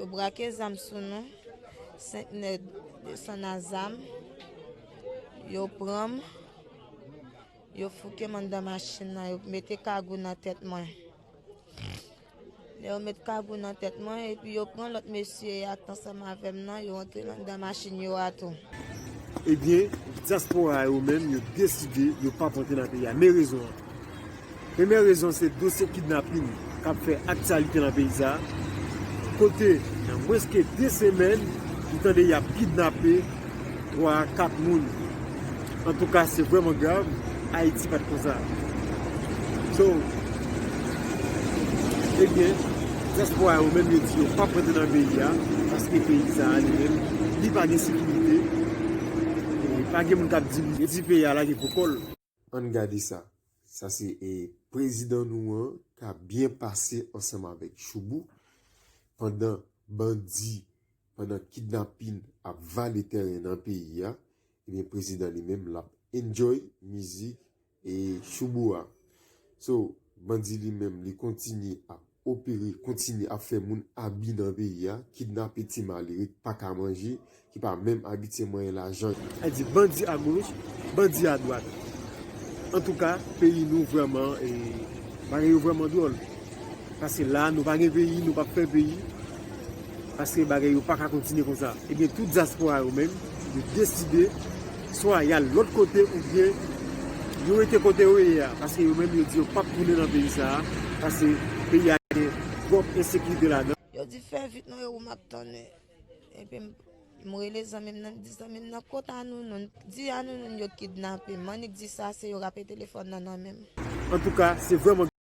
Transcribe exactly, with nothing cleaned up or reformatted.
Yo brake zam sou nou, senk nèg desann a zam, yo pran m, yo fouke m anndan machin nan, yo mete kagou nan tèt mwen. Lè yo met kagou nan tèt mwen, epi yo pran lòt mesye ak ansanm avè m nan, yo antre anndan machin yo a tou. Ebyen, dyaspora yo menm, yo deside yo p ap rantre nan peyi a. Men rezon an. Premyè rezon se dosye kidnapin k ap fè aktyalite nan peyi sa a. Kote, nan mwens ke de semèn, nou tande y ap kidnape twa, kat moun. Antouka, se vrèman grav. Ayiti pa t konsa. So, ebyen, dyaspora yo menm yo di yo p ap rantre nan peyi a, paske peyi sa a li menm, li pa gen sekirite, e pa gen moun k ap dirije, yo di peyi a lage pou kò l. Ann gade sa. Sa se e, prezidan nou an k ap byen pase ansanm avèk Choubou pandan bandi, pandan kidnapin ap vale tèren nan peyi a. Ebyen, prezidan li menm l ap enjoy mizik e Choubou a. So, bandi li menm li kontinye ap opere, kontinye ap fè moun abi nan peyi a, kidnape ti malere ki pa ka manje, ki pa menm abitye manyen lajan. Sa di bandi agoch, bandi adwat. Antouka, peyi nou vrèman, e, bagay yo vrèman dwòl. Paske la, nou pa gen peyi, nou p ap fè peyi. Paske bagay yo pa ka kontinye konsa. Ebyen, tout dyaspora yo menm, yo deside swa y al lòt kote oubyen yo rete kote yo ye a. Paske yo menm, yo di yo p ap tounen nan peyi sa a. Paske peyi a gen twòp ensekirite ladan. Yo di fè vit non, e ou m ap tann. Epi m, m rele zanmi m nan, m di zanmi m nan, kot Anounoun? Di Anounoun yo kidnape m. M annik di sa, se yo rape telefòn nan nan men m. Antouka, se vrèman